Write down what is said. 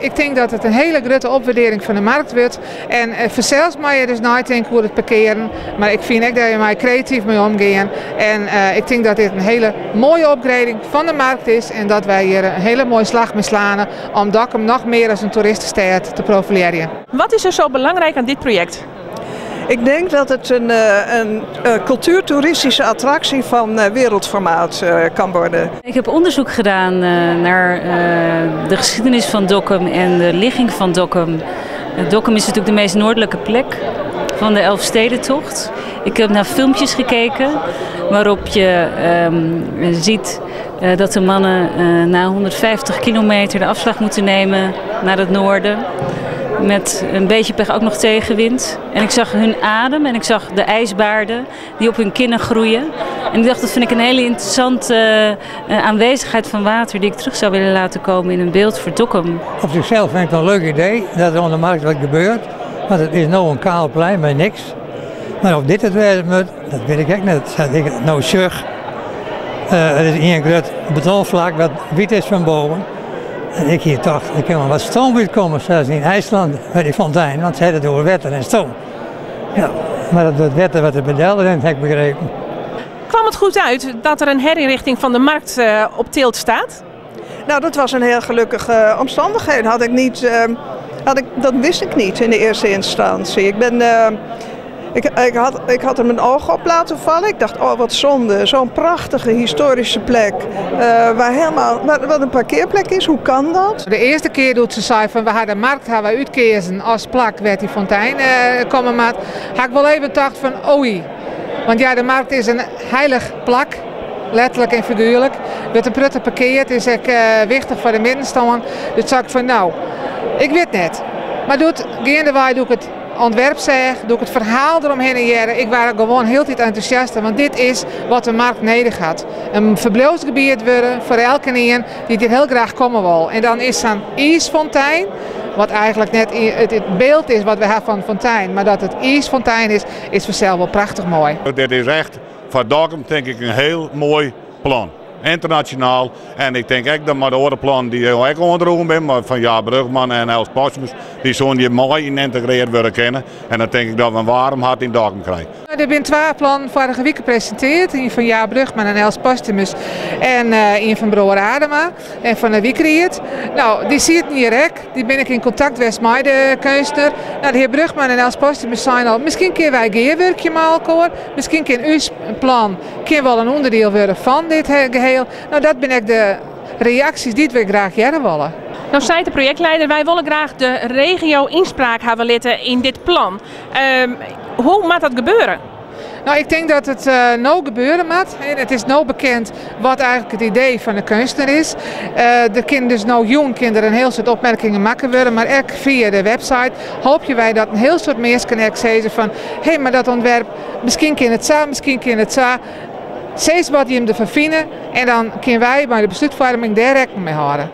Ik tink dat it in hiele grutte opwurdearring fan de markt wurdt. En fansels moatte je dus neitinke oer it parkearen, mar ik fyn ek dat je mei kreatyf mei omgean. En ik tink dat dit in hiele moaie opgrading fan de markt is en dat wy hjir in hiele moaie slach mei slane om Dokkum noch mear as in toeristestêd te profilearjen. Wat is er zo belangrijk aan dit project? Ik denk dat het een cultuurtoeristische attractie van wereldformaat kan worden. Ik heb onderzoek gedaan naar de geschiedenis van Dokkum en de ligging van Dokkum. Dokkum is natuurlijk de meest noordelijke plek van de Elfstedentocht. Ik heb naar filmpjes gekeken waarop je ziet dat de mannen na 150 kilometer de afslag moeten nemen naar het noorden. Met een beetje pech ook nog tegenwind. En ik zag hun adem en ik zag de ijsbaarden die op hun kinnen groeien. En ik dacht, dat vind ik een hele interessante aanwezigheid van water die ik terug zou willen laten komen in een beeld voor Dokkum. Op zichzelf vind ik het een leuk idee dat er op de markt wat gebeurt. Want het is nu een kaal plein met niks. Maar of dit het wezen moet, dat weet ik echt net. Dat ik nou zucht. Het is één groot betonvlak wat wit is van boven. En ik hier toch, ik kan wel wat stoom uitkomen, zoals in IJsland bij die fontein, want ze hebben het over wetter en stoom. Ja, maar dat het wetter wat er bedelde, heb ik begrepen. Kwam het goed uit dat er een herinrichting van de markt op tilt staat? Nou, dat was een heel gelukkige omstandigheid. Had ik niet, had ik, dat wist ik niet in de eerste instantie. Ik ben, ik had er mijn ogen op laten vallen. Ik dacht, oh wat zonde, zo'n prachtige historische plek. Waar wat een parkeerplek is, hoe kan dat? De eerste keer doet ze zei van we hadden de markt hebben wij uitkezen als plak werd die fontein komen maar had ik wel even gedacht van oei. Want ja, de markt is een heilig plak, letterlijk en figuurlijk. Wordt een prutte parkeerd, is ook wichtig voor de middenstand. Dus zei ik van nou, ik weet net. Maar doet, gaandewei doe ik het ontwerp zeg, doe ik het verhaal eromheen en jaren. Ik was gewoon heel tijd enthousiast, want dit is wat de markt nodig had. Een verblijfsgebied worden voor elke een die dit heel graag komen wil. En dan is zo'n iisfontein, wat eigenlijk net het beeld is wat we hebben van fontein, maar dat het iisfontein is, is vanzelf wel prachtig mooi. Dit is echt voor Dokkum denk ik een heel mooi plan. Internationaal. En ik denk ook dat maar de andere plan die ik onderhouden ben, maar van Jaap Brugman en Els Postmus, die zullen hier mooi in integreerd worden kennen. En dan denk ik dat we een warm hart in Dokkum krijgen. Er zijn twee plannen vorige week gepresenteerd. Een van Jaap Brugman en Els Posthumus en een van Broer Adema en van de Wiekriet. Nou, die ziet niet rek. Die ben ik in contact geweest met de kunstenaar. Nou, de heer Brugman en Els Posthumus zijn al, misschien kunnen wij geerwerkje met elkaar. Misschien kan uw plan kan wel een onderdeel worden van dit geheel. Nou, dat ben ik de reacties die we graag jaren willen. Nou, zei de projectleider, wij willen graag de regio inspraak hebben litten in dit plan. Hoe moet dat gebeuren? Nou, ik denk dat het nou gebeuren moet. En het is nou bekend wat eigenlijk het idee van de kunstenaar is. Er kunnen dus nou jong kinderen een heel soort opmerkingen maken worden, maar ook via de website hoop je wij dat een heel soort mensen kunnen zeggen van, hé, hey, maar dat ontwerp, misschien kan het zo, misschien kan het zo. Zees wat je hem ervan vinden en dan kunnen wij bij de besluitvorming daar rekening mee houden.